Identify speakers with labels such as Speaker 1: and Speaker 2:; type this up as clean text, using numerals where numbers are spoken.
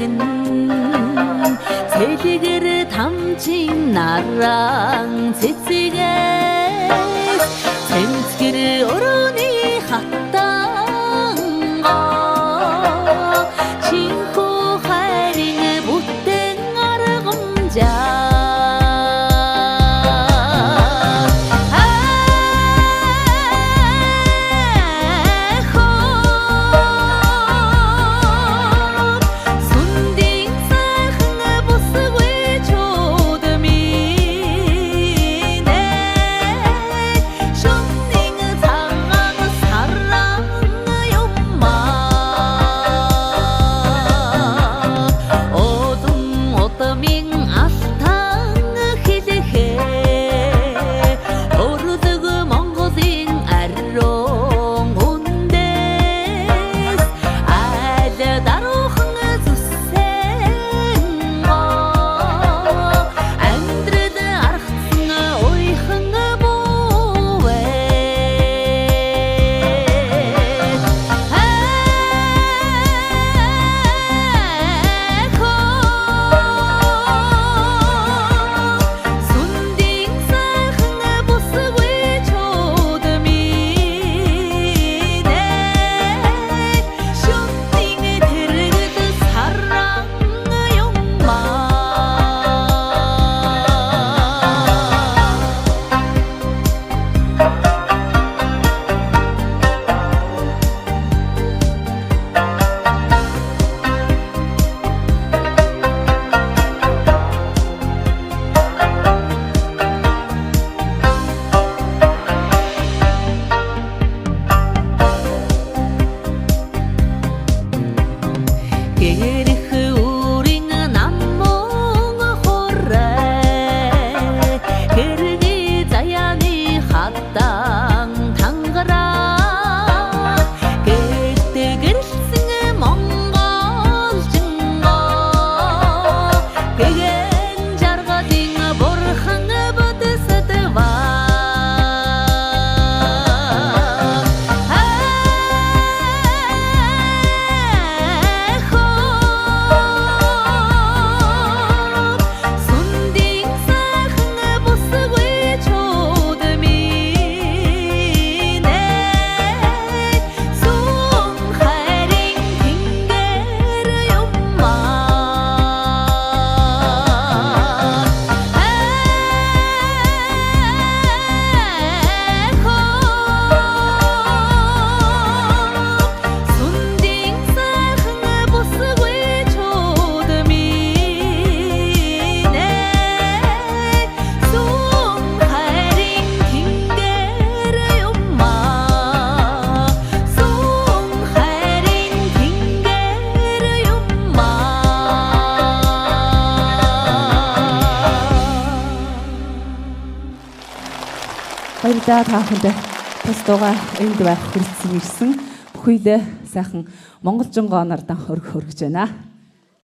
Speaker 1: Тэргэн цэлгэр тамчин наран цэцгээс цэмцгэр өрөөний хаттангаа чинхүү хайрын бүтэн аргамжаа. Сүндийн сайхан бусгүй чудмын шөнийн цагаан саран юмаа одон удмын алтан хэлэхээ өрдөг Монголын ариун үндэс айл даруухан зүссэн амьдрал аргацсан уйхан бүүвэ. Сүндийн сайхан бусгүй чудмын шөнийн тэрэгд саран юмаа. Гэрэх үрийн намун хурай гэрний заяаны хатан тангараа гэт гэрэлсэн монголжингоо гэгэн жаргалын бурхан бодсодваа. Сүндийн сайхан бусгүй чудмын сүм хайрын тэнгэр юмаа. Сүндийн сайхан бусгүй чудмын сүм хайрын тэнгэр юмаа, сүм хайрын тэнгэр юмаа.
Speaker 2: Баярлалаа та бүхэндээ. Тус дууга энд байх хүрэлцэн ирсэн бүхэлдээ сайхан монголжингоо нардан хөргөж байна.